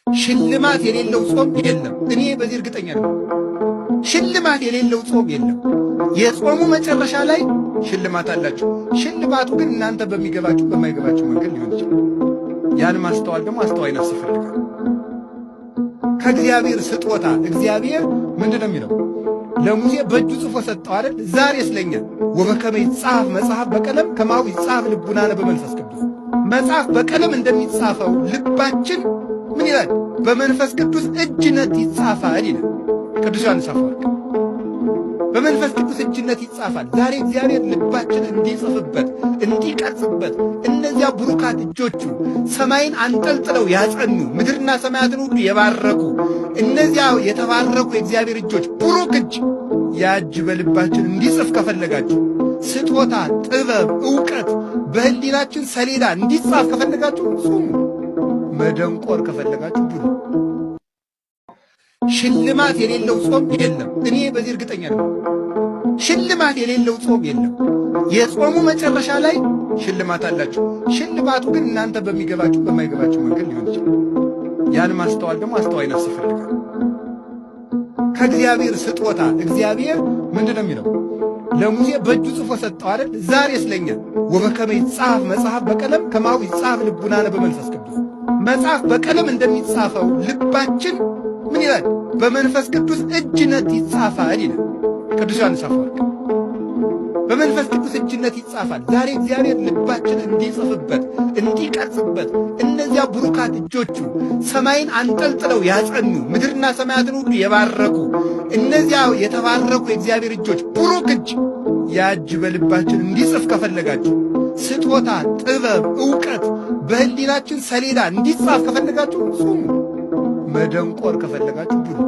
ሽልማት የሌለው ጾም የለም። እኔ በዚህ እርግጠኛ ነኝ። ሽልማት የሌለው ጾም የለም። የጾሙ መጨረሻ ላይ ሽልማት አላችሁ። ሽልማቱ ግን እናንተ በሚገባችሁ በማይገባችሁ መንገድ ሊሆን ይችላል። ያን ማስተዋል ደግሞ አስተዋይ ነፍስ ይፈልጋል። ከእግዚአብሔር ስጦታ እግዚአብሔር ምንድን ነው የሚለው? ለሙሴ በእጁ ጽፎ ሰጠው አይደል? ዛሬ ስለኛ ወበከመ ይጻፍ መጽሐፍ በቀለም ከማሁ ይጻፍ ልቡናነ በመንፈስ ቅዱስ። መጽሐፍ በቀለም እንደሚጻፈው ልባችን ምን ይላል? በመንፈስ ቅዱስ እጅነት ይጻፋል ይላል ቅዱስ ዮሐንስ አፈወርቅ። በመንፈስ ቅዱስ እጅነት ይጻፋል። ዛሬ እግዚአብሔር ልባችን እንዲጽፍበት እንዲቀርጽበት እነዚያ ብሩካት እጆቹ ሰማይን አንጠልጥለው ያጸኑ ምድርና ሰማያትን ሁሉ የባረኩ እነዚያ የተባረኩ የእግዚአብሔር እጆች ብሩክ እጅ ያ እጅ በልባችን እንዲጽፍ ከፈለጋችሁ ስጦታ፣ ጥበብ፣ ዕውቀት በሕሊናችን ሰሌዳ እንዲጻፍ ከፈለጋችሁ ጹሙ። መደንቆር ከፈለጋችሁ ብሉ። ሽልማት የሌለው ጾም የለም። እኔ በዚህ እርግጠኛ ነኝ። ሽልማት የሌለው ጾም የለም። የጾሙ መጨረሻ ላይ ሽልማት አላችሁ። ሽልማቱ ግን እናንተ በሚገባችሁ በማይገባችሁ መንገድ ሊሆን ይችላል። ያን ማስተዋል ደግሞ አስተዋይ ነፍስ ይፈልጋል። ከእግዚአብሔር ስጦታ እግዚአብሔር ምንድን ነው የሚለው? ለሙሴ በእጁ ጽፎ ሰጠው አይደል? ዛሬ ስለኛ ወበከመ ይጻፍ መጽሐፍ በቀለም ከማሁ ይጻፍ ልቡናነ በመንፈስ ቅዱስ። መጽሐፍ በቀለም እንደሚጻፈው ልባችን ምን ይላል? በመንፈስ ቅዱስ እጅነት ይጻፋል ይላል ቅዱስ ዮሐንስ አፈወርቅ። በመንፈስ ቅዱስ እጅነት ይጻፋል። ዛሬ እግዚአብሔር ልባችን እንዲጽፍበት እንዲቀርጽበት እነዚያ ብሩካት እጆቹ ሰማይን አንጠልጥለው ያጸኑ ምድርና ሰማያትን ሁሉ የባረኩ እነዚያ የተባረኩ የእግዚአብሔር እጆች ብሩክ እጅ ያ እጅ በልባችን እንዲጽፍ ከፈለጋችሁ ስጦታ፣ ጥበብ፣ ዕውቀት በሕሊናችን ሰሌዳ እንዲጻፍ ከፈለጋችሁ ጹሙ። መደንቆር ከፈለጋችሁ ብሉ።